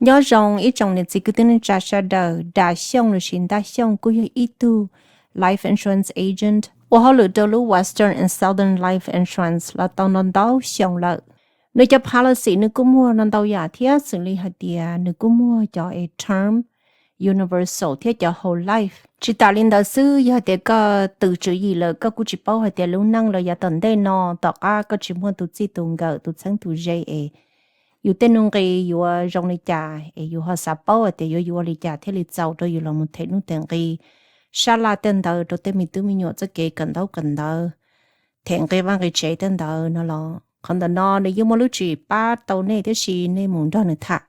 Nyob zoo ib tsoom niam txiv kwv tij neej tsa sawv daws. Dam Xyooj lossis Ntaj Xyooj kuj yog ib tug life insurance agent ua hauj lwm rau lub Western and Southern Life Insurance los tau ntau ntau xyoo lawm. Nws cov policy nws kuj muag no ntau yam thiab, xws li hais tias nws kuj muag cov term, universal thiab cov whole life. Tsis tas li ntawd xwb, yog hais tias koj twm tswv yim lawm, koj kuj tsis paub hais tias lub neej los yav tom ntej no tom qab koj tsis muaj tus txij tus nkawm tus txheeb tus ze es yus tej nuj nqis yuav zoo li cas es yus ho xav paub hais tias yuav yuav li cas thiaj li txaus rau yus los mus them nuj them nqi, sab laj tej ntawd rau tej me tub me nyuam txoj kev kawm ntaub kawm ntawv, them nqi vaj nqi tsev tej ntawd no los qhov ntawm no nws yeej muaj lub tswv yim pab tau nej, tiam sis nej mus nrog nws tham,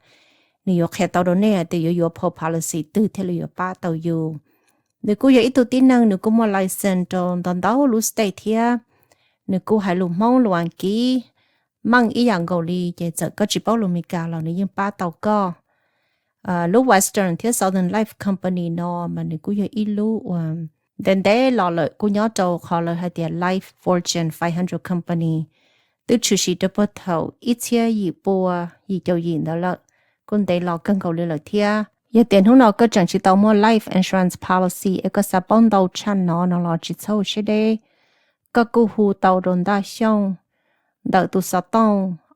nws yuav qhia tau rau nej hais tias yuav yuav policy twg thiaj li yuav pab tau yus. Nws kuj yog ib tug tib neeg, nws kuj muaj license rau ntau ntau lub state thiab. Nws kuj hais lus Hmoob, lus Askiv, meej ib yam nkaus li, ces txawm koj tsis paub lus Amelikas los nws yeej pab tau koj. Lub Western thiab Southern Life Company no mas nws kuj yog ib lub uas ntev ntev los lawm, kuj nyob rau qhov lawv hais tias Life Fortune five hundred Company, twb tshwm sim rau puag thaum ib txhiab yim pua yim caum yim ntawd lawm, kuj ntev los kawg nkaus li lawm thiab. Yog tias hnub no koj tseem tsis tau muaj life insurance policy es koj xav paub ntau tshaj no no los tsis txhob ua siab deb, koj kuj hu tau rau Ntaj Xyooj ntawm tus xov tooj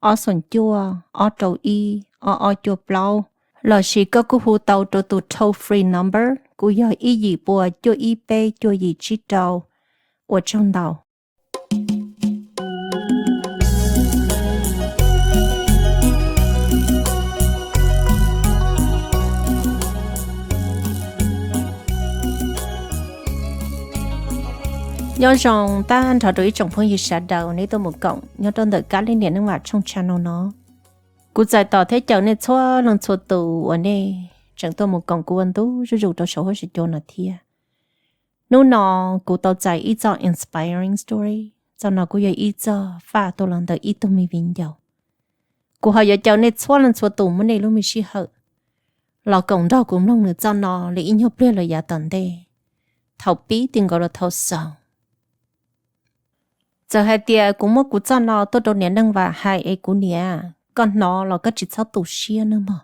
ob xoom cuaj ob rau ib ob ob cuaj plaub, lossis koj kuj hu tau rau tus toll free number kuj yog ib yim pua cuaj ib peb cuaj yim tsib rau. Ua tsaug ntau. Nyob zoo tag nrho rau ib tsoom phooj ywg sawv daws nej tuaj mus koom nyob rau ntawm Kab Lis Niam Neej Vam tshooj channel no. Kuv txais tos thiab caw nej txhua leej txhua tus uas nej tseem tuaj mus koom kuv ua ntu zuj zus rau saum huab saum cua no thiab. Hnub no kuv tau txais ib txoj inspiring story. Txoj no kuj yog ib txoj faj tuaj los ntawm ib tug me viv ncaus. Kuv ho yuav caw nej txhua leej txhua tus muab nej lub me sij hawm los koom nrog kuv mloog nws txoj no li ib nyuag pliag los yav tom ntej, thaum pib ti nkaus rau thaum xaus. Txawm hais tias kuv muab kuv txoj no tuaj rau niam Neej Vam hais es kuv niam, koj hnov los koj tsis txhob tu siab nawb mog.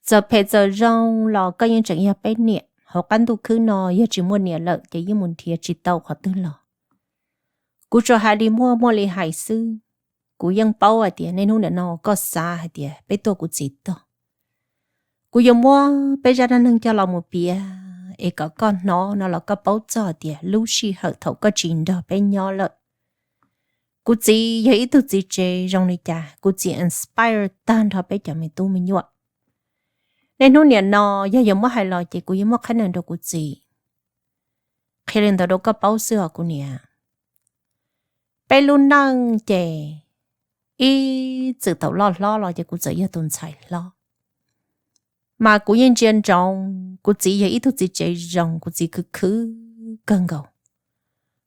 Txawm phem txawm zoo los koj yeej tseem yog peb niam. Hauv qab ntuj khwb no yog tsis muaj niam lawm ces yeej mus nrhiav tsis tau qhov twg los. Kuv tsuas hais li muaj muaj li hais xwb. Kuv yeej paub hais tias niaj hnub niam no koj xav hais tias peb tuaj kuv txiv tog. Kuv yuav muab peb zaj dab neeg coj los mus piav es kom koj hnov no los koj paub txog tias lub sij hawm thaum koj tsis nrog peb nyob lawm, kuv txiv yog ib tug txiv tsev zoo li cas, kuv txiv inspire tag nrho peb cov me tub me nyuam. Niaj hnub niam no yog yuav muab hais los ces kuv yuav muab qhab nees rau kuv txiv. Qhia li ntawd rau koj paub xwb os kuv niam. Peb lub neej ces ib txwm thaum loj hlob los ces kuv txawm yog tus ntxhais hlob, mas kuv yeej ntsia ntsoov kuv txiv yog ib tug txiv tsev zoo, kuv txiv khwv khwv kawg nkaus.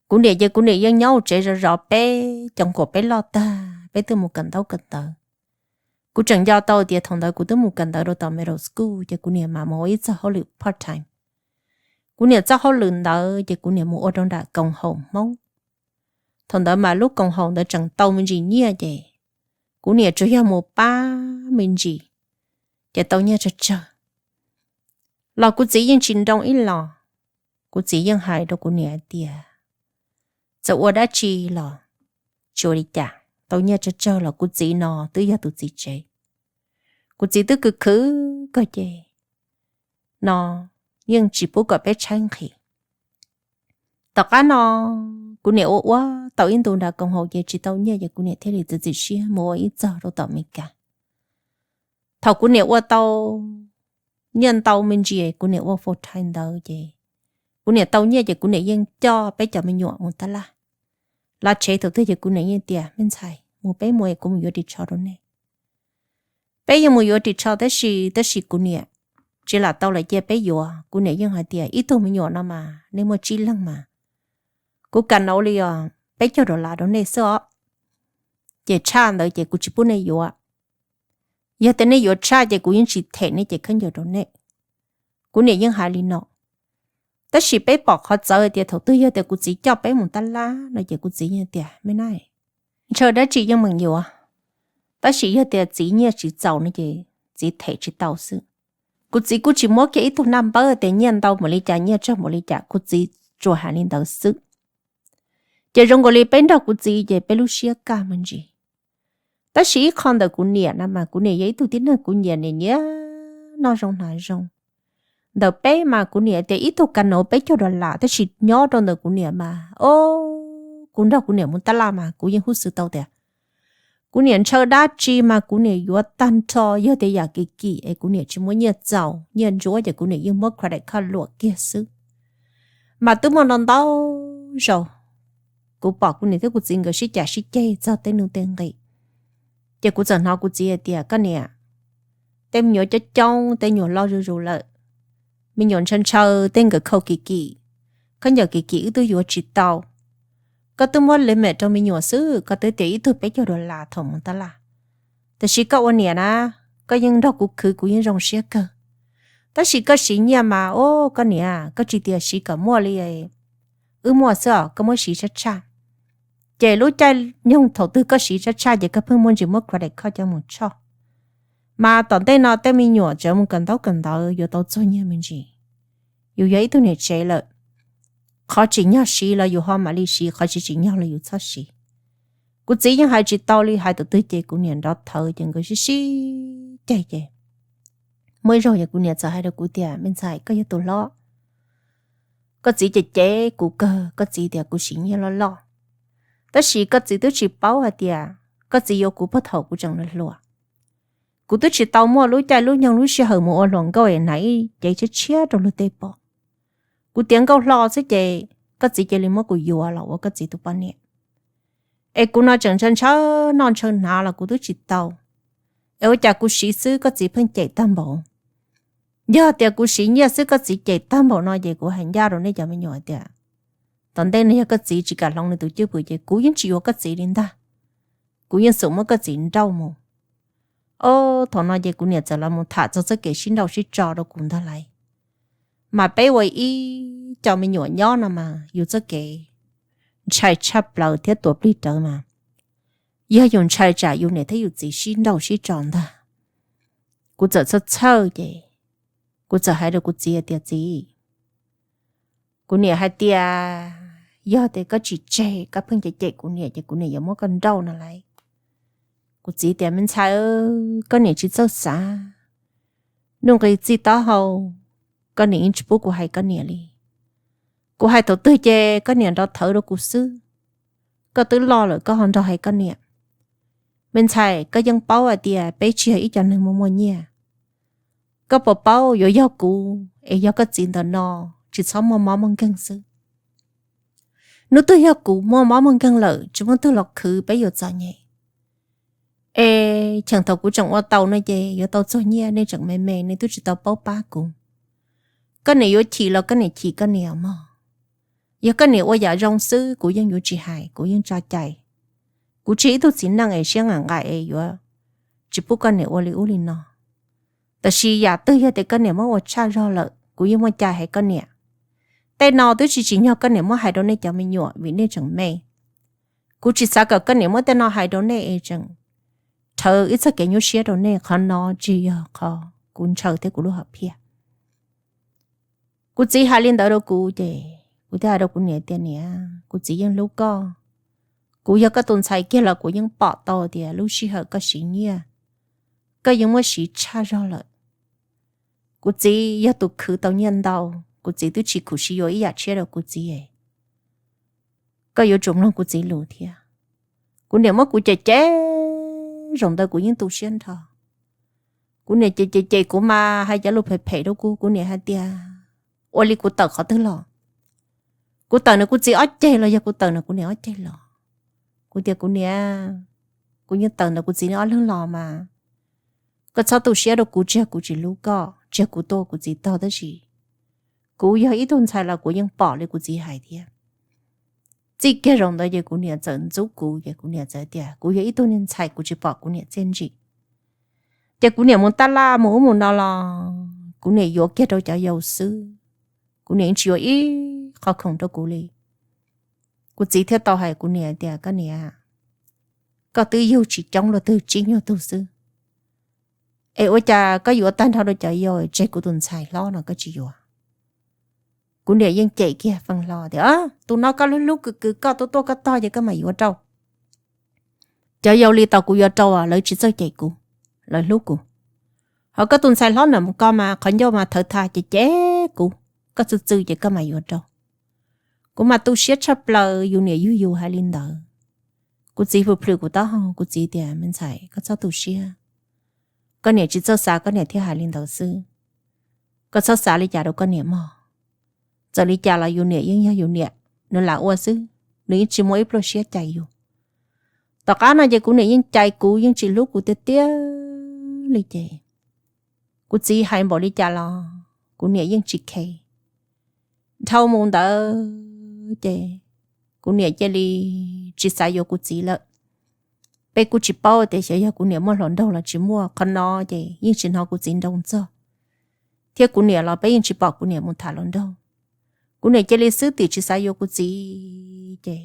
Kuv niam ces kuv niam yeej nyob hauv tsev zov zov peb, cov nkuas peb loj tag peb twb mus kawm ntaub kawm ntawv. Kuv tseem nco tau tias thaum ntawd kuv twb mus kawm ntawv rau tom middle school ces kuv niam mam mus ua ib txoj hauj lwm part time. Kuv niam txoj hauj lwm ntawd ces kuv niam mus ua rau nram koom haum Hmoob. Thaum ntawd mas lub koom haum ntawd tseem tau me ntsis nyiaj ces kuv niam tsuas yog mus pab me ntsis ces tau nyiaj tsawg tsawg. Los kuv txiv yeej tsis nroo ib los, kuv txiv yeej hais rau kuv niam hais tias txawm ua dab tsi los tsis ua li cas, tau nyiaj tsawg tsawg los kuv txiv no twb yog tus txiv tsev. Kuv txiv twb khwv khwv kawg ces no yeej tsis pub kom peb tshaib nqhis. Tom qab no kuv niam ua ua tau ib ntus nram koom haum ces tsis tau nyiaj ces kuv niam thiaj li txiav txim siab mus ua ib txog rau tom Amelikas. Thaum kuv niam ua tau nyiaj ntau me ntsis, kuv niam ua full time ntawd ces kuv niam tau nyiaj ces kuv niam yeej coj peb cov me nyuam mus tab laj. Laj tsheb thaum twg ces kuv niam yeej tias me ntxhais mus peb mus es kuv mus yuav ris tsho rau nej. Peb yeej mus yuav ris tsho tab sis tab sis kuv niam tsis lam tau lawv cia peb yuav. Kuv niam yeej hais tias ib tug me nyuam no mas nej muaj tsib leeg mas kuv kam no li os, peb caug dollar rau nej xwb os, ces tshaj ntawd ces kuv tsis pub nej yuav. Yog tias nej yuav tshaj ces kuv yeej tsis them nej cev khaub ncaws rau nej. Kuv niam yeej hais li no. Tab sis peb pom qhov txawv tias thaum twg yog tias kuv txiv coj peb mus tab laj no ces kuv txiv yeej tias me na, ntshaw dab tsi yeej meem yuav, tab sis yog tias txiv nyiaj tsis txaus no ces txiv them tsis tau xwb. Kuv txiv kuj tsis muab kiag ib tug naj npawb tias nyiaj ntau npaum li cas, nyiaj tsawg npaum li cas, kuv txiv tsuas hais li ntawd xwb. Ces zoo nkaus li peb nrog kuv txiv ces peb lub siab kaj me ntsis. Tab sis ib qho ntawm kuv niam na mas kuv niam yog ib tug tib neeg kuv nyiam, niam nyiam noj zoo hnav zoo. Ntawm peb mas kuv niam tias ib tug kas nov peb caug dollar, tab sis nyob rau ntawm kuv niam mas, o, kuv nrog kuv niam mus tab laj mas kuv yeej hub xwm tau tias kuv niam ntshaw dab tsi mas kuv niam yuav tag nrho, yog tias yam kim kim es kuv niam tsis muaj nyiaj txaus nyiaj ntsuab ces kuv niam yeej muab credit card luam kiag xwb. Mas twb muaj ntau ntau zaus kuv pom kuv niam thiab kuv txiv nkawd sib cav sib ceg txog tej nuj tej nqi. Ces kuv txawm hnov kuv txiv hais tias, koj niam, tej me nyuam coob coob, tej nyuam loj zuj zus lawm, me nyuam ntshaw ntshaw, tej nkawd khau kim kim, khaub ncaws kim kim wb twb yuav tsis tau. Koj twb muab limit rau me nyuam xwb, koj twb tias ib tug peb caug dollar thaum mus tab laj. Tab sis koj ua niam na, koj yeej nrog kuv khwv, kuv yeej zoo siab kawg. Tab sis koj siv nyiaj mas, o, koj niam, koj tsis tias siv kom muaj li, wb muaj xwb os, koj muab siv tshaj tshaj. Ces lub caij nyoog thaum twg koj siv tshaj tshaj ces koj pheej muaj ntsis muab credit card coj mus tshoj. Mas tom ntej no tej me nyuam tseem mus kawm ntaub kawm ntawv yuav tau txog nyiaj me ntsis. Yus yog ib tug niam tsev lawm, qhov tsim nyog siv los yus ho mam li siv, qhov tsis tsim nyog los yus txhob siv. Kuv txiv yeej hais tsis tau li, hais thaum twg ces kuv niam nrov thawv ces nkawd sib sib ceg ces muaj ib zaug ces kuv niam txawm hais rau kuv tias, me ntxhais, koj yog tus hlob, koj txiv ces cem kuv kawg, koj txiv tias kuv siv nyiaj loj loj. Tab sis koj txiv twb tsis paub hais tias koj txiv yuav kuv puag thaum kuv tseem hluas. Kuv twb tsis tau muaj lub caij lub nyoog lub sij hawm mus ua hluas nkauj es hnav ib cev tshiab tshiab rau luag tej pom. Kuv tiav nkauj hlo xwb ces koj txiv cia li muab kuv yuav los ua koj txiv tus poj niam. Es kuv no tseem ntshaw ntshaw noj ntshaw hnav los kuv twb tsis tau. Es ua cas kuv siv xwb koj txiv pheej cem tag npaum? Yog tias kuv siv nyiaj xwb koj txiv cem tag npaum no ces kuv hais ncaj rau nej cov me nyuam tias, tom ntej no yog koj txiv tsis kam hloov nws tus cwj pwm ces kuv yeej tsis yuav koj txiv li ntag. Kuv yeej xum muab koj txiv nrauj mus. Ob, thaum no ces kuv niam txawm los mus tham txog txoj kev sib nrauj sib tso rau kuv ntag lauj. Mas peb ua ib co me nyuam nyob no mas yus txoj kev ntshai tshaj plaws thiab tuav plig rawv mas yog yus ntshai tsam yus niam thiab yus txiv sib nrauj sib tso ntag. Kuv txawm txhawj txhawj ces kuv txawm hais rau kuv txiv tias, txiv, kuv niam hais tias yog tias koj tsis tseg, koj pheej cem cem kuv niam ces kuv niam yuav muab koj nrauj no lauj. Kuv txiv tias, me ntxhais, koj niam tsis txawj xav, nuj nqis txij taub hau, koj niam yeej tsis pub kuv hais koj niam li. Kuv hais thaum twg ces koj niam nrov thawv rau kuv xwb. Koj twb loj lawm koj ho nrog hais koj niam. Me ntxhais, koj yeej paub hais tias peb tsis yog ib co neeg muaj muaj nyiaj. Koj puas paub yuav yog kuv es yog koj txiv ntawm no tsis txhob muaj mob muaj nkeeg xwb. Hnub twg yog kuv muaj mob muaj nkeeg lawm tsis muaj twg los khwv peb yuav txom nyem. Es cheem thaum kuv tseem ua tau no ces yuav tau txog nyiaj nej tseem me me nej twb tsis tau paub pab kuv. Koj niam yuav chim los koj niam chim koj niam mog. Yog koj niam ua yam zoo xwb kuv yeej yuav tsis hais, kuv yeej tso cai. Kuv tsis yog ib tug txiv neej es siab nqaim nqaim es yuav tsis pub koj niam ua li ub li no. Tab sis yam twg yog tias koj niam muab ua tshaj zog lawm kuv yeej muaj cai hais koj niam. Tej no twb tsis tsim nyog koj niam muab hais rau nej cov me nyuam vim nej tseem me. Kuv tsis xav kom koj niam muab tej no hais rau nej es tseem rhawv ib txoj kev nyuaj siab rau nej, qhov no tsis yog qhov kuv ntshaw thiab kuv lub hom phiaj. Kuv txiv hais li ntawd rau kuv ces kuv thiaj hais rau kuv niam tias, niam, kuv txiv yeej hlub koj. Kuv yog koj tus ntxhais kiag los kuv yeej pom tau tias lub sij hawm koj siv nyiaj, koj yeej muab siv tshaj zog lawm. Kuv txiv yog tus khwv tau nyiaj ntau, kuv txiv twb tsis khwv siv yuav ib yam tshiab rau kuv txiv. Koj yuav tsum mloog kuv txiv lus thiab. Kuv niam muab kuv cem cem, zaum ntawd kuv yeej tu siab nrho. Kuv niam cem cem cem kuv mas hais cov lus phem phem rau kuv, kuv niam hais tias, ua li kuv tawm qhov twg los? Kuv tawm ntawm kuv txiv ob ceg los yog kuv tawm ntawm kuv niam ob ceg los? Kuv tias, kuv niam, kuv yeej tawm ntawm kuv txiv ob leeg los mas. Koj txhob tu siab rau kuv, tsis yog kuv tsis hlub koj, tsis yog kuv tua kuv txiv tog, tab sis kuv yog ib tug ntxhais los kuv yeej pom li kuv txiv hais thiab. Txij kiag zaum ntawd ces kuv niam txawm ntxub kuv, ces kuv niam txawm tias kuv yog ib tug niag ntxhais kuv tsis pom kuv niam txiaj ntsig. Ces kuv niam mus tab laj mus ub mus no los kuv niam yuav kiag rau cov yau xwb, kuv niam yeej tsis yuav ib qho khoom rau kuv li. Kuv txiv thiaj tau hais kuv niam tias, koj niam, koj twb yug tsis coob luaj twg, tsib nyuag tug xwb, Es ua cas koj yuav tag nrho rau cov yau, tseg kuv tus ntxhais hlob no koj tsis yuav? Kuv niam yeej cem kiag feej hlo tias, Tus no koj hlub hlub kws kws koj tuaj tuaj koj tog ces koj mam yuav rau. Cov yau li tau kuv yuav rau, lawv tsis txawj cem kuv, lawv hlub kuv. Ho koj tus ntxhais hlob nam ko mas qhov ncauj mas thawv thas ces cem kuv, koj txwj txwj ces koj mam yuav rau. Kuv mas tu siab tshaj plaws, yus niam yug yus hais li ntawd. Kuv txiv plhws plhws kuv taub hau, kuv txiv tias, Me ntxhais, koj txhob tu siab. Koj niam tsis txawj xav koj niam thiaj hais li ntawd xwb. Koj txhob xav li cas rau koj niam mog. Txawm li cas los yus niam yeej yog yus niam, nws lam ua xwb, nws yeej tsis muaj ib pluaj siab cais yus. Tom qab no ces kuv niam yeej cais kuv, yeej tsis hlub kuv tiag tiag li ces kuv txiv hais npaum li cas los kuv niam yeej tsis khe. Dhau mus ntawd ces kuv niam cia li tsis xav yuav kuv txiv lawm. Peb kuj tsis paub tias xyov yog kuv niam muaj hluas nraug los tsis muaj, qhov no ces yeej tsis hnov kuv txiv nroo txog, thiab kuv niam los peb yeej tsis pom kuv niam mus tham hluas nraug. Kuv niam cia li xwb tim tsis xav yuav kuv txiv ces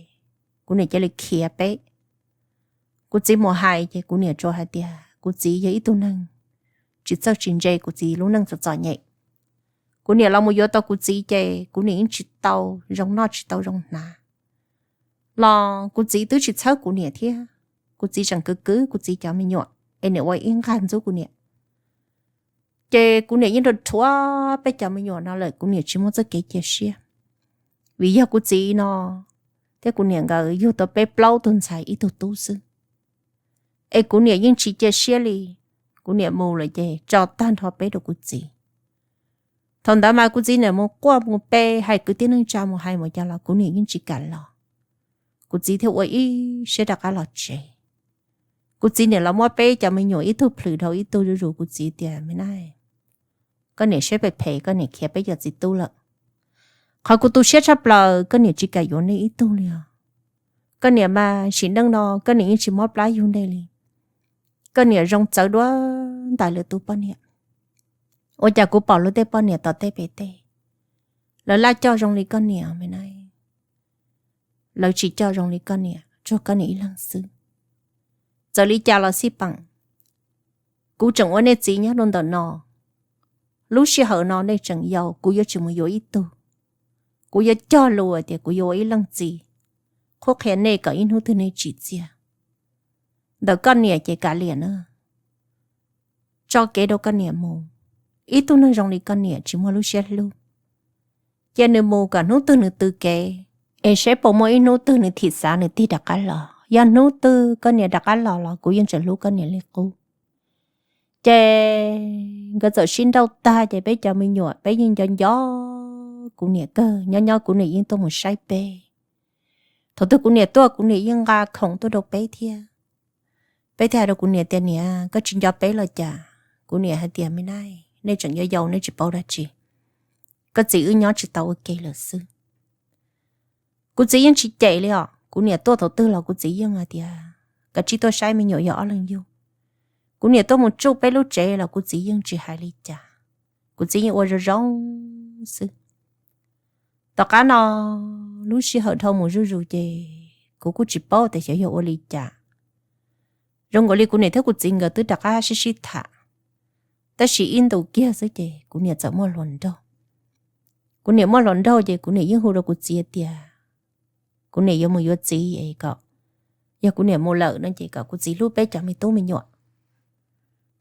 kuv niam cia li khiav peb. Kuv txiv mus hais ces kuv niam tsuas hais tias kuv txiv yog ib tug neeg tsis txawj tsis ntse, kuv txiv lub neej txom txom nyem. Kuv niam los mus yuav tau kuv txiv ces kuv niam yeej tsis tau zoo noj tsis tau zoo hnav los kuv txiv twb tsis txhawb kuv niam thiab. Kuv txiv tseem kwv kwv kuv txiv cov me nyuam es niam ua ib nqag ntxub kuv niam. Ces kuv niam yeej rhuav rhuav peb cov me nyuam no lawm, kuv niam tsis muaj txoj kev cia siab. Vim yog kuv txiv no thiab kuv niam nkawd yug tau peb plaub tug ntxhais ib tug tub xwb, es kuv niam yeej tsis cia siab li. Kuv niam mus lawm ces tso tag nrho peb rau kuv txiv. Thaum ntawd mas kuv txiv niam mus quaj mus pe, hais kwv tij neej tsa mus hais mus cas los kuv niam yeej tsis kam los. Kuv txiv thiaj ua ib siab rov qab los tsev. Kuv txiv niam los muab peb cov me nyuam ib tug plhws dhau ib tug zuj zus, kuv txiv tias, Me nab, koj niam siab phem phem, koj niam khiav peb cov txiv tub lawm. Qhov kuv tu siab tshaj plaws, koj niam tsis kam yuav nej ib tug li os. Koj niam mas sim neej no koj niam yeej tsis mob plab yug nej li. Koj niam zoo txawv dua ntais lwm tus poj niam. Ua cas kuv pom luag tej poj niam tom tej pem tej, lawv laj coj zoo li koj niam, Me nab, lawv tsis coj zoo li koj niam, tsuas koj niam ib leeg xwb. Txawm li cas los xij peem, kuv tseem ua nej txiv nyob rau ntawm no. Lub sij hawm no nej tseem yau, kuv yuav tsis mus yuav ib tug. Kuv yuav cog lus tias kuv yuav ua ib leej txiv, qhuab qhia nej kom ib hnub twg nej tsim txiaj. Ntawm koj niam ces kav liam na, tso kev rau koj niam mus. Ib tug neeg zoo li koj niam tsis muaj lub siab hlub, cia nws mus kom hnub twg nws tw kev, es seb puas muaj ib hnub twg nws thim xav nws tig rov qab los. Yog hnub twg koj niam rov qab los los kuv yeej tseem hlub koj niam li qub. Ces nkawd txawm sib nrauj tag ces peb cov me nyuam peb yeej nco nco kuv niam kawg, nyob nyob kuv niam yeej tuaj mus saib peb. Thaum twg kuv niam tuaj kuv niam yeej nqa khoom tuaj rau peb thiab. Peb thiaj hais rau kuv niam tias, Niam, koj tsis nco peb los cas? Kuv niam hais tias, Me nab, nej tseem yau yau nej tsis paub dab tsi. Koj txiv wb nyob tsis tau ua ke lawm xwb. Kuv txiv yeej tsis cem li os. Kuv niam tuaj thaum twg los kuv txiv yeej hais tias, Kav tsij tuaj saib me nyuam yog ob leeg yug. Kuv niam tuaj mus tsuj peb lub tsev los kuv txiv yeej tsis hais li cas. Kuv txiv yeej ua zoo zoo xwb. Tom qab no lub sij hawm dhau mus zuj zus ces kuv kuj tsis paub tias xyov yog ua li cas. Zoo nkaus li kuv niam thiab kuv txiv nkawd twb rov qab sib sib tham, tab sis ib ntus kiag xwb ces kuv niam txawm muaj hluas nraug. Kuv niam muaj hluas nraug ces kuv niam yeej hu rau kuv txiv tias kuv niam yuav mus yuav txiv es kom, yog kuv niam mus lawm no ces kom kuv txiv hlub peb cov me tub me nyuam.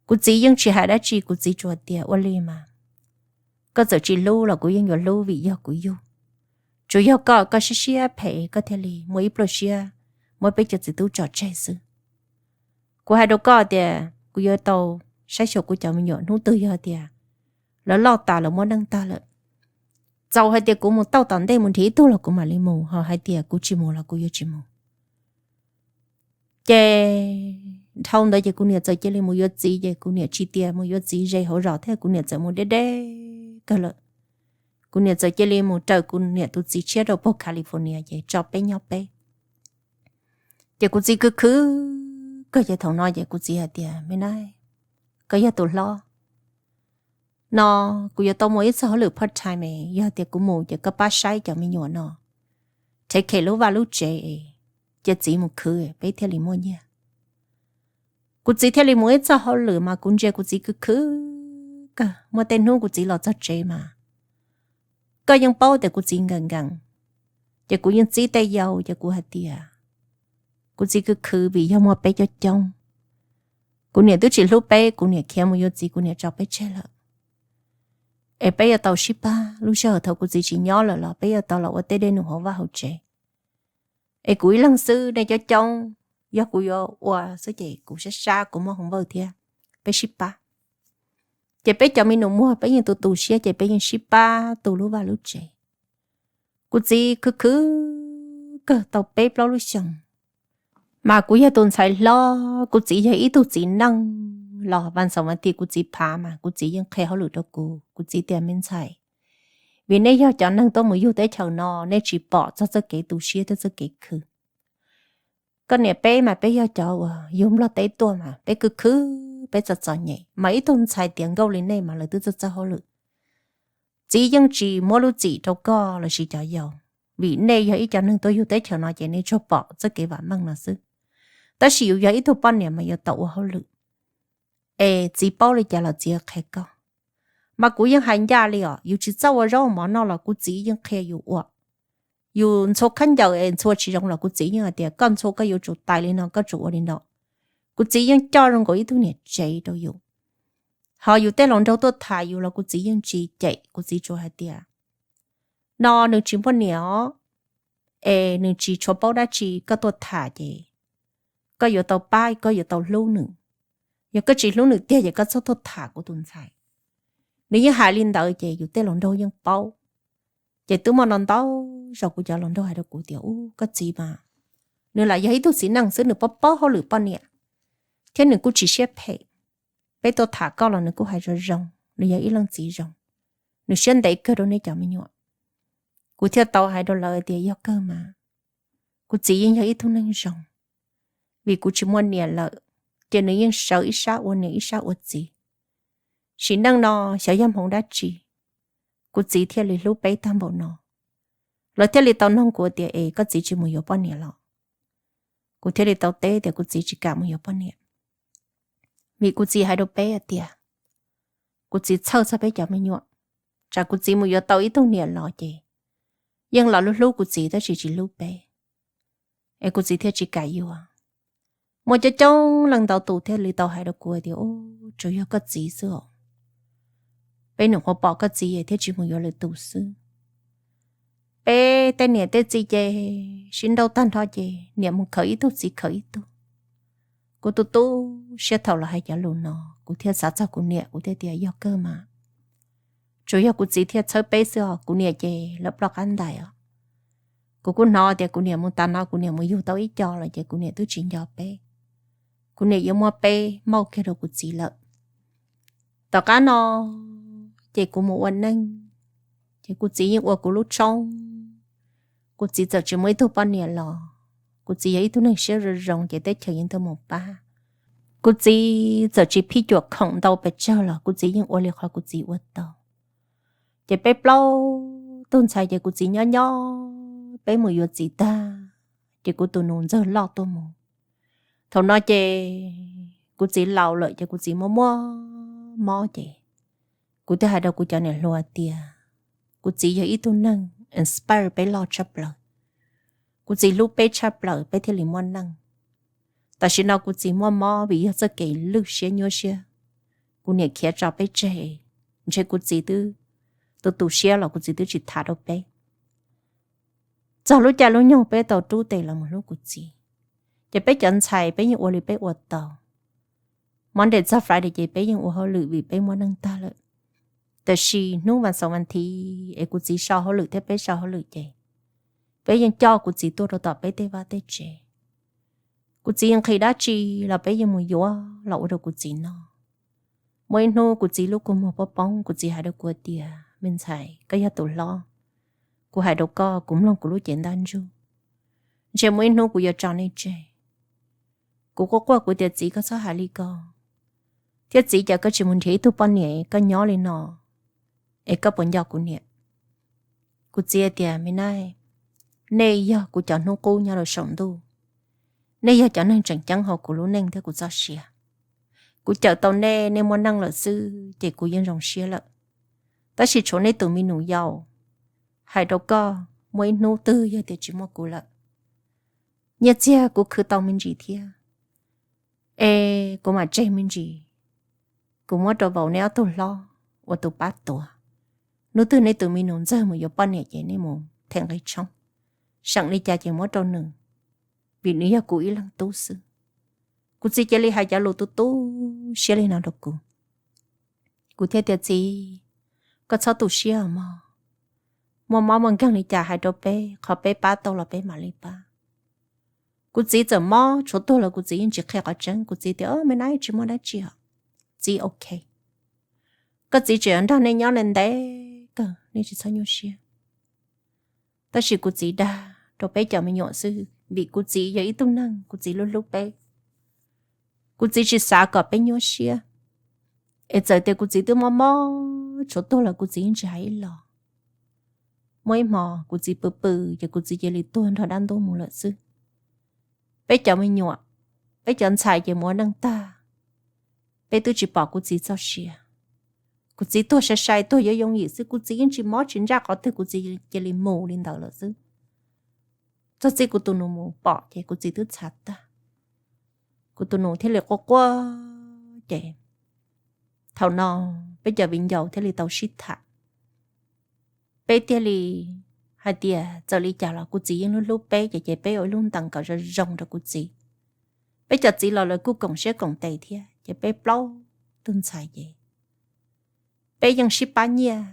Kuv txiv yeej tsis hais dab tsi, kuv txiv tsuas tias, Ua li mas, koj txawm tsis hlub los kuv yeej yuav hlub vim yog kuv yug. Tsuas yog koj, koj siab siab phem koj thiaj li muaj ib pluaj siab muab peb cov txiv tub tso tseg xwb. Kuv hais rau koj tias kuv yuav tau saib xyuas kuv cov me nyuam, hnub twg yog tias lawv loj tas lawv muaj neej tag lawm, txaus hais tias kuv mus tauj tom ntej mus nrhiav ib tug los kuv mam li mus, ho hais tias kuv tsis mus los kuv yuav tsis mus. Ces dhau ntawd ces kuv niam txawm cia li mus yuav txiv, ces kuv niam tsis tias mus yuav txiv ze hauv zos thiab, kuv niam txawm mus deb deb kawg lawm. Kuv niam txawm cia li mus raws kuv niam tus txiv tshiab rau puag California ces tso peb nyob peb. Ces kuv txiv khwv khwv kawg ces thaum no ces kuv txiv hais tias, Me nab, koj yog tus hlob no, kuv yuav tau muaj ib txoj hauj lwm part time, yog tias kuv mus ces koj pab saib cov me nyuam no, thev khem lub vaj lub tsev, cia txiv mus khwv peb thiaj li muaj nyiaj. Kuv txiv thiaj li mus ib txog hauj lwm mas kuv ntsia kuv txiv khwv khwv kawg. Muaj tej hnub kuv txiv los txog tsev mas koj yeej paub tias kuv txiv nkees nkees, ces kuv yeej txib tej yau ces kuv hais tias kuv txiv khwv khwv vim yog muaj peb coob coob. Kuv niam twb tsis hlub peb, kuv niam khiav mus yuav txiv, kuv niam tso peb tseg lawm. Es peb yuav tau sib pab, lub sij hawm thaum kuv txiv tsis nyob lawm los peb yuav tau los ua tej dej num hauv vaj hauv tsev. Es kuv ib leeg xwb, nej coob coob, yog kuv yuav ua xwb ces kuv sab sab kuv muaj hoo vawj thiab, peb sib pab. Ces peb cov me nus muag peb yeej tu tu siab ces peb yeej sib pab tu lub vaj lub tsev. Kuv txiv khwv khwv kawg tau peb plaub lub xyoos, mas kuv yog tus ntxhais hlob, kuv txiv yog ib tug txiv neej los vas xaum vas thiv kuv txiv phav mas kuv txiv yeej qhia hauj lwm rau kuv. Kuv txiv tias me ntxhais, vim nej yog cov neeg tuaj mus yug teb chaws no, nej tsis pom txog txoj kev tu siab thiab txoj kev khwv. Koj niam peb mas peb yog cov uas yug Nplog teb tuaj mas peb khwv khwv, peb txom txom nyem, mas ib tug ntxhais tiav nkauj li nej mas lawv twb txawj txawj hauj lwm. Txiv yeej tsis muab lub txim rau koj los sis cov yau, vim nej yog ib cov neeg tuaj yug teb chaws no ces nej tsuas pom txoj kev vam meej no xwb. Tab sis yus yog ib tug poj niam mas yuav tau ua hauj lwm. Es txiv paub li cas los txiv qhia koj. Mas kuv yeej hais ncaj li os, yus tsis txawj ua zaub ua mov noj los kuv txiv yeej qhia yus ua. Yus ntxhua khaub ncaws es ntxhua tsis zoo los kuv txiv yeej hais tias koj ntxhua koj yuav tsum tais li no, koj tsum ua li no. Kuv txiv yeej coj zoo nkaus ib tug niam tsev rau yus. Ho yus tej laus nraug tuaj tham yus los kuv txiv yeej tsis cem, kuv txiv tsuas hais tias no nws tsis muaj niam os, es nws tsis tshua paub dab tsi, koj tuaj tham ces koj yuav tau pab, koj yuav tau hlub nws. Yog koj tsis hlub nws tiag ces koj txhob tuaj tham kuv tus ntxhais. Nws yeej hais li ntawd ces yus tej laus nraug yeej paub. Ces twb muaj no ntau zaus kuv cov laus nraug hais rau kuv tias ub, koj txiv mas nws lam yog ib tug txiv neej xwb, nws paub paub hauj lwm poj niam, thiab nws kuj tsis siab phem. Peb tuaj tham koj los nws kuj hais zoo zoo, nws yog ib leej txiv zoo, nws siab ntev kawg rau nej cov me nyuam. Kuv thiaj tau hais rau lawv tias yog kawg mas, kuv txiv yeej yog ib tug neeg zoo. Vim kuv tsis muaj niam lawm, ces nws yeej sawv ib sab ua niam ib sab ua txiv. Sim neej no xyov yog hmoov dab tsi kuv txiv thiaj li hlub peb tag npaum no. Lawv thiaj li tau nug kuv tias es koj txiv tsis mus yuav poj niam los? Kuv thiaj li tau teb tias kuv txiv tsis kam mus yuav poj niam. Vim kuv txiv hais rau peb hais tias kuv txiv txhawj txog peb cov me nyuam, tsam kuv txiv mus yuav tau ib tug niam los ces yeej los hlub hlub kuv txiv tab sis tsis hlub peb, es kuv txiv thiaj tsis kam yuav. Muaj coob coob leej ntau tus thiaj li tau hais rau kuv tias ub, tsuas yog koj txiv xwb os, peb nyuam qhuav pom koj txiv thiaj tsis mus yuav lwm tus xwb. Peb tej niam tej txiv ces sib nrauj tag nrho ces niam mus khawm ib tug txiv khawm ib tug. Kuv tu tu siab thaum los hais cov lus no, kuv thiaj xav txog kuv niam, kuv thiaj tias yog kawg mas, tsuas yog kuv txiv thiaj txhawb peb xwb os, kuv niam ces lawv ploj qab ntais os. Kuv kuj hnov tias kuv niam mus tas no kuv niam mus yug tau ib co lawm ces kuv niam twb tsis nco peb. Kuv niam yuav muab peb mauj kiag rau kuv txiv lawm. Tom qab no ces kuv mus ua neej, ces kuv txiv yeej ua kuv lub tshoob. Kuv txiv txawm tsis muaj ib tug poj niam los kuv txiv yog ib tug neeg siab zoo zoo ces teb chaws yeej tuaj mus pab. Kuv txiv txawm tsis phij cuam khoom ntau pes tsawg los kuv txiv yeej ua li qhov kuv txiv ua tau. Ces peb plaub tug ntxhais ces kuv txiv nyob nyob, peb mus yuav txiv tag, ces kuv tus nus ntxawg loj tuaj mus. Thaum no ces kuv txiv laus lawm ces kuv txiv muaj muaj mob ces kuv thiaj hais rau kuv cov niam hluas tias kuv txiv yog ib tug neeg inspire peb loj tshaj plaws. Kuv txiv hlub peb tshaj plaws peb thiaj li muaj neej. Tam sim no kuv txiv muaj mob vim yog txoj kev lwj siab nyuaj siab, kuv niam khiav tso peb tseg, ntshe kuv txiv twb tu tu siab los kuv txiv twb tsis tham rau peb. Txog lub caij lub nyoog peb tau rub tes los mus hlub kuv txiv, ces peb cov ntxhais peb yeej ua li peb ua tau. Monday txog Friday ces peb yeej ua hauj lwm vim peb muaj neej tag lawm. Tab sis hnub vas xaum vas thiv es kuv txiv so hauj lwm thiab peb so hauj lwm ces peb yeej coj kuv txiv tuaj rau tom peb tej vaj tej tsev. Kuv txiv nqhis dab tsi los peb yeej mus yuav los ua rau kuv txiv noj. Muaj ib hnub kuv txiv lub kua muag poob poob, kuv txiv hais rau kuv tias me ntxhais, koj yog tus hlob, kuv hais rau koj, kuv mloog kuv lub cev ntaj ntsug, ntshe muaj ib hnub kuv yuav tso nej tseg. Kuv quaj quaj kuv tias txiv, koj txhob hais li ko, thiab txiv, cas koj tsis mus nrhiav ib tug poj niam koj nyob li no, es koj puas nco kuv niam? Kuv txiv tias me nab, nej yog kuv cov hnub qub nyob rau saum ntuj, nej yog cov neeg tseem ceeb hauv kuv lub neej thiab kuv txoj sia. Kuv cawm tau nej, nej muaj neej lawm xwb ces kuv yeej zoo siab lawm. Tab sis tshuav nej tus me nus yau, hais rau koj, muaj ib hnub twg yog tias tsis muaj kuv lawm, nyiaj txiag kuv khwv tau me ntsis thiab, es kuv mam tseg me ntsis, kuv muab rau vauv neb ob tug hlob ua tus pab tuav. Hnub twg nej tus me nus ntxawg mus yuav poj niam ces nej mus them nqi tshoob, seem li cas ces muab rau nws, vim nws yog kuv ib leeg tub xwb. Kuv txiv cia li hais cov lus tu tu siab li no rau kuv. Kuv thiaj tias, Txiv, koj txhob tu siab mog. Muaj mob muaj nkeeg li cas hais rau peb, qhov peb pab tau los peb mam li pab. Kuv txiv txawm mob tshuav tuag los kuv txiv yeej tsis qhia qhov tseeb. Kuv txiv tias, Me nab tsis muaj dab tsi os, txiv ok. Koj txiv tseem yuav nrog nej nyob ntev kawg, nej tsis txhob nyuaj siab. Tab sis kuv txiv dag rau peb cov me nyuam xwb, vim kuv txiv yog ib tug neeg kuv txiv hlub hlub peb. Kuv txiv tsis xav kom peb nyuaj siab, es txawm tias kuv txiv twb mob mob tshuav tuag los kuv txiv yeej tsis hais ib los. Muaj ib hmos kuv txiv pw pw ces kuv txiv cia li tuag nrog dab ntub mus lawm xwb. Peb cov me nyuam, peb cov ntxhais ces mus ua neej tag, peb twb tsis pom kuv txiv txoj sia. Kuv txiv tuag sai sai, tuag yooj yooj yim xwb, kuv txiv yeej tsis mob tsis ntsaj qhov twg, kuv txiv cia li mus li ntawd lawm xwb. Txog txij kuv tus nus mus pom ces kuv txiv twb txhav tag. Kuv tus nus thiaj li quaj quaj ces thaum no peb cov viv ncaus thiaj li tau sib tham. Peb thiaj li hais tias txawm li cas los kuv txiv yeej hlub hlub peb ces, ces peb ua ib lub ntees kom zoo zoo rau kuv txiv. Peb cov txiv los lawv kuj koom siab koom tes thiab, ces peb plaub tug ntxhais ces peb yeej sib pab nyiaj.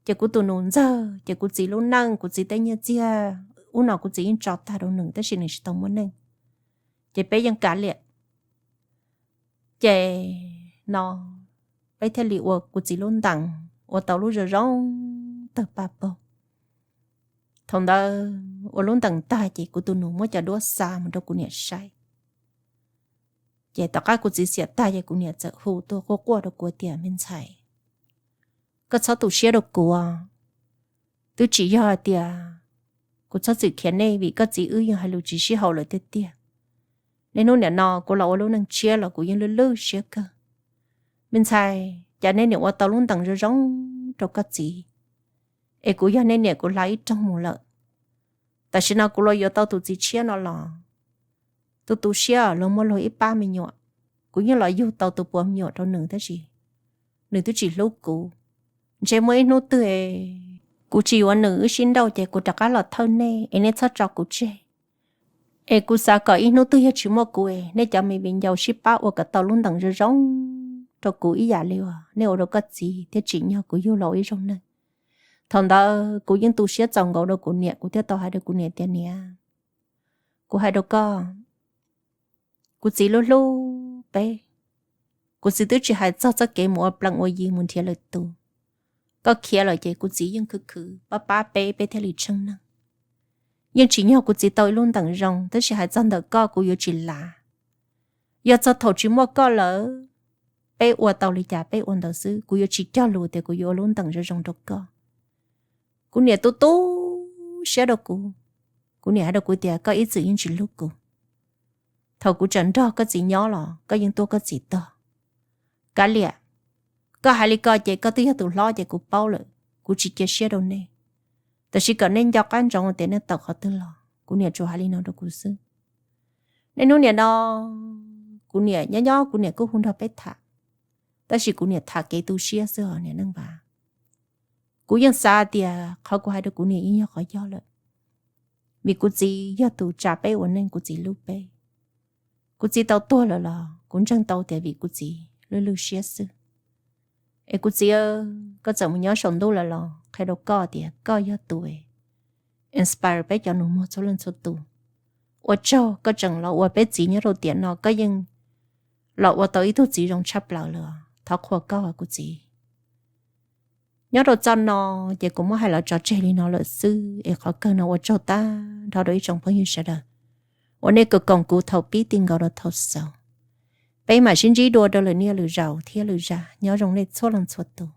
Ces kuv tus nus ntxawg ces kuv txiv lub neej, kuv txiv tej nyiaj txiag ub no kuv txiv yeej tso tag rau nws tab sis nws tsis tau muaj neej, ces peb yeej kav liam. Ces no peb thiaj li ua kuv txiv lub ntees ua tau lub zoo zoo tawg paj paug. Thaum ntawd ua lub ntees tag ces kuv tus nus muab cov duab xa mus rau kuv niam saib. Ces tom qab kuv txiv xiam tag ces kuv niam txawm hu tuaj quaj quaj rau kuv tias, Me ntxhais, koj txhob tu siab rau kuv. Twb tsis yog hais tias kuv txhob txwm khiav nej, vim koj txiv wb yeej hais lus tsis sib haum lawm tiag tiag. Niaj hnub niam no kuv los ua lub neej tshiab los kuv yeej lwj lwj siab kawg. Me ntxhais, cas nej niam ua tau lub ntees zoo zoo rau koj txiv, es kuv yog nej niam kuv hla ib rooj mus lawm. Tam sim no kuv los yuav tau tus txiv tshiab no los tu tu siab, luag muaj luag ib pab me nyuam. Kuv yeej los yug tau tus puas me nyuam rau nws tab sis nws twb tsis hlub kuv. Ntshe muaj ib hnub twg kuv tsis yuav nws wb sib nrauj ces kuv rov qab los thawj nej es nej txhob tso kuv tseg. Es kuv xav kom ib hnub twg yog tsis muaj kuv es nej cov me viv ncaus sib pab ua kom tau lub ntees zoo zoo rau kuv ib yam li uas nej ua rau koj txiv thiab tsim nyog kuv yug los ua ib zaug neeg. Thaum ntawd kuv yeej tu siab txaus nkaus rau kuv niam, kuv thiaj tau hais rau kuv niam tias, Niam, kuv hais rau koj, kuv txiv hlub hlub peb. Kuv txiv twb tsis hais txog txoj kev mus ua plees ua yi mus nrhiav lwm tus. Koj khiav lawm ces kuv txiv yeej khwv khwv pab pab peb, peb thiaj li tsheej neeg. Yeej tsim nyog kuv txiv tau ib lub ntees zoo, tab sis hais txog ntawm koj kuv yuav tsis lav. Yog txog thaum tsis muaj koj lawm, peb ua tau li cas peb ua ntawd xwb, kuv yuav tsis cog lus tias kuv yuav ua lub ntees zoo zoo rau koj. Kuv niam tu tu siab rau kuv. Kuv niam hais rau kuv tias, Koj ib txwm yeej tsis hlub kuv. Thaum kuv tseem nrog koj txiv nyob los koj yeej tuaj koj txiv tog. Kav liam, koj hais li ko ces koj twb yog tus hlob ces kuv paub lawm, kuv tsis cia siab rau nej. Tab sis kom nej nco qab ntsoov tias nej tawm qhov twg los. Kuv niam tsuas hais li no rau kuv xwb. Niaj hnub niam no kuv niam nyob nyob kuv niam kuj hu nrog peb tham, tab sis kuv niam tham kev tu siab xwb os niam Neej Vas. Kuv yeej xav tias qhov kuv hais rau kuv niam yeej yog qhov yog lawm, vim kuv txiv yog tus tsa peb ua neej, kuv txiv hlub peb. Kuv txiv tau tuag lawm los kuv ntseeg tau tias vim kuv txiv lwj lwj siab xwb. Es kuv txiv, koj txawm mus nyob saum ntuj lawm los qhia rau koj tias koj yog tus inspire peb cov nus muag txhua leej txhua tus. Ua tsaug koj tseem los ua peb txiv nyob rau tiam no, koj yeej los ua tau ib tug txiv zoo tshaj plaws lawm, thov qhuas koj kuv txiv. Nyob rau txoj no ces kuv muab hais los tso tseg li no lawm xwb, es qhov kawg no ua tsaug tag nrho rau ib tsoom phooj ywg sawv daws uas nej koom kuv thaum pib ti nkaus rau thaum xaus. Peb mam sib ntsib dua rau lwm niaj lwm zaus thiab lwm zaj, nyob zoo nej txhua leej txhua tus.